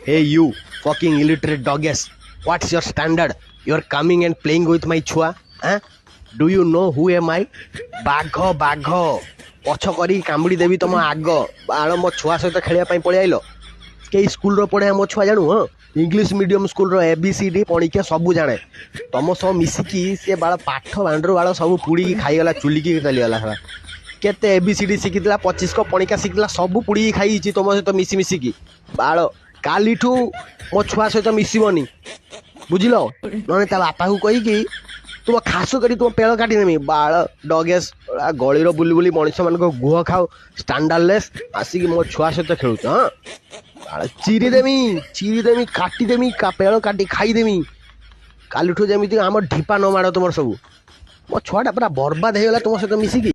Hey you, fucking illiterate doggies. What's your standard? You're coming and playing with my ଛୁଆ, huh? Do you know who am I? ବାଘ ବାଘ, ପଛ କରି କାମୁଡ଼ି ଦେବି ତମ ଆଗ। ବାଳ, ମୋ ଛୁଆ ସହିତ ଖେଳିବା ପାଇଁ ପଳେଇ ଆଇଲ। କେଇ ସ୍କୁଲର ପଢ଼େ ମୋ ଛୁଆ ଜାଣୁ? ହଁ, ଇଂଲିଶ ମିଡ଼ିୟମ ସ୍କୁଲର ଏ ବି ସି ଡି ପଣିକିଆ ସବୁ ଜାଣେ। ତମ ସହ ମିଶିକି ସେ ବାଳ ପାଠ ବାଣ୍ଡରୁ ବାଳ ସବୁ ପୁଡ଼ିକି ଖାଇଗଲା, ଚୁଲିକି ଚାଲିଗଲା ଶଳା। କେତେ ଏ ବି ସି ଡି ଶିଖିଥିଲା, 25 ପଣିକା ଶିଖିଥିଲା, ସବୁ ପୁଡ଼ିକି ଖାଇଛି ତମ ସହିତ ମିଶି ମିଶିକି। ବାଳ, କାଲିଠୁ ମୋ ଛୁଆ ସହିତ ମିଶିବନି, ବୁଝିଲ? ନହେଲେ ତା ବାପାକୁ କହିକି ତୁମ ଖାସ କରି ତୁମ ପେଳ କାଟିଦେମି। ବାଳ ଡଗେସ୍, ଗଳିର ବୁଲି ବୁଲି ମଣିଷମାନଙ୍କ ଗୁହ ଖାଅ, ଷ୍ଟାଣ୍ଡାର୍ଡଲେସ୍ ଆସିକି ମୋ ଛୁଆ ସହିତ ଖେଳୁଛ। ହଁ ବାଳ, ଚିରିଦେମି ଚିରିଦେମି, କାଟିଦେମି, ପେଳ କାଟି ଖାଇଦେମି। କାଲିଠୁ ଯେମିତି ଆମ ଢିପା ନ ମାଡ଼ ତୁମର ସବୁ। ମୋ ଛୁଆଟା ପୁରା ବର୍ବାଦ ହେଇଗଲା ତୁମ ସହିତ ମିଶିକି।